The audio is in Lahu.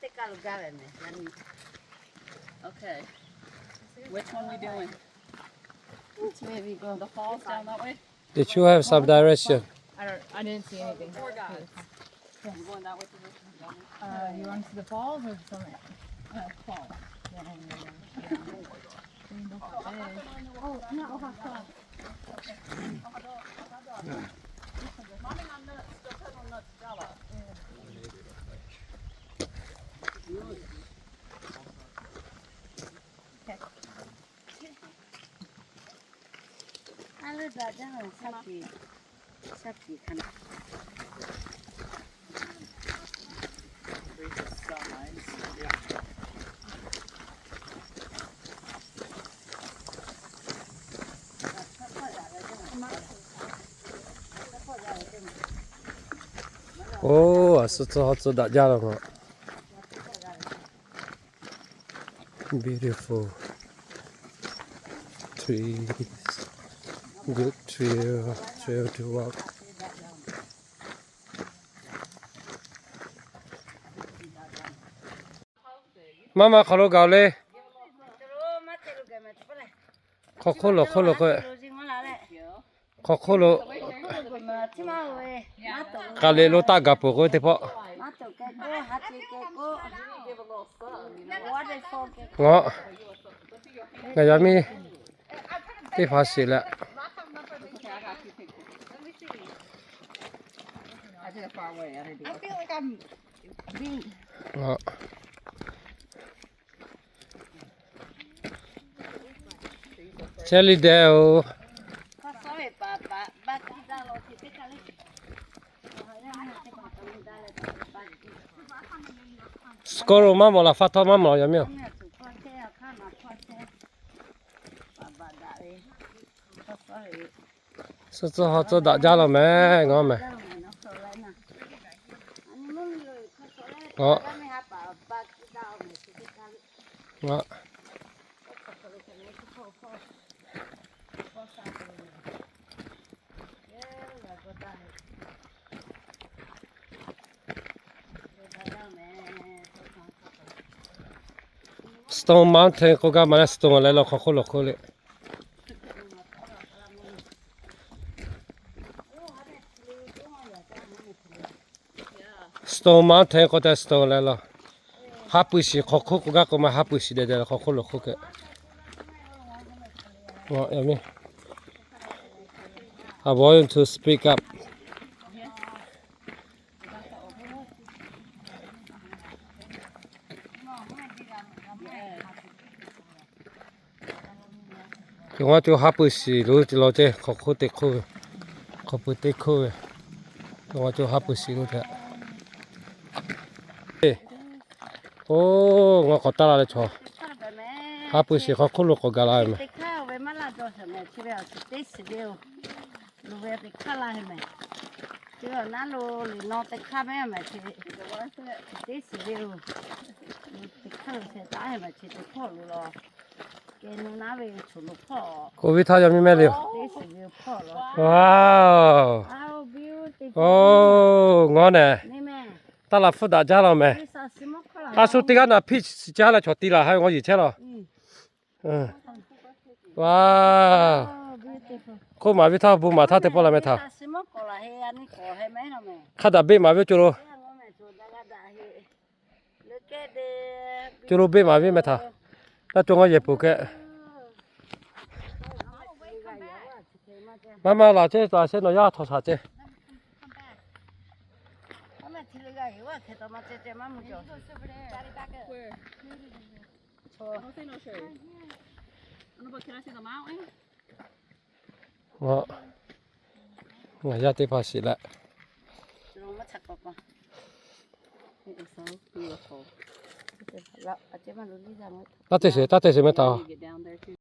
Teˇ kaˇ lo gaˇ ve mehˍ. Okay. Which one we doing? Which way we go? The falls down that way? Did you have some direction? I don't, I didn't see anything. Four guys. I'm going that way. Uh, you want to see the falls or the summit? Uh, falls. Yeah, yeah, yeah. Oh, no, okay, cool. Oˇ, a suh tcuh hawˉ tcuh daꞈ jaˇ la ma. Beautiful trees. Good trail, trail to walk. Maˇ maˇ hk'aw lo gaˬ le. Hk'aw hk'oˆ lo hk'oˆ lo k'o, hk'aw hk'oˆ lo k'aˬ le lo taˇ gaˬ peuˬ k'o teˇ pawˆ. Ngaˬ, ngaˬ yaˇ miˇ teˇ hpaˍ shiˍ leh. Chehˇ liˇ deh-oˬ. Squirrel maˇ mawˬ laˬ, faˆ htawˇ maˇ mawˬ, yaˇ miˇ-oˬ. Suh tcuh hawˉ tcuh daꞈ jaˇ la mehˍ, ngaˬ mehˍ. Ngaˬ. Stone Mountain k'oˆ gaˇ ma leh, Stone leh law hk'aw hk'oˆ lo hk'oˆ le. Stone Mountain k'oˆ te, Stone leh law. Haˉ pui shiˍ hk'aw hk'oˆ k'oˆ gaˇ k'o ma, haˉ pui shiˍ deh deh la hk'aw hk'oˆ lo hk'oˆ keh. Yaˇ miˇ, I want to speak up. Cawˬ maˇ cawˬ haˉ pui shiˍ lo ce law ce, hk'aw hk'oˆ teˇ hk'oˆ ve, hk'aw pui teˇ hk'oˆ ve. Cawˬ maˇ cawˬ haˉ pui shiˍ lo ce. Oˇ, ngaˬ k'awꞈ taˇ la leh chaw. Haˉ pui shiˍ hk'aw hk'oˆ lo k'awꞈ gaˬ la ve mehˍ. K'oˆ ve htaˇ yaˇ miˇ mehˆ le yoˬ. Wow. Oˇ, ngaˬ nehˬ, taˇ laˬ hpfuhˇ daꞈ jaˇ la mehˍ. A shu teˇ g'aˇ naˬ hpiˇ shiˍ caˇ leh chaw ti laˬ ha ve ngaˬ yeˬ chehˇ la. Wow. Hk'oˆ maˍ ve htaˇ bon maˍ htaˇ teˇ pawˆ la meh htaꞈ. Hk'a daꞈ beˆ maˍ ve co lo. Co lo beˆ maˍ ve meh htaꞈ. Taˇ co ngaw yehˬ peuˬ keh. Maˇ maˇ laˬ ceˇ, taꞈ shehˉ nawˬ yaˇ htawꞈ shaˍ ceˇ. Ngaˬ yaˇ teˇ hpaˍ shiˍ leh. Taˇ te sheˍ, taˇ te sheˍ meh htaꞈ.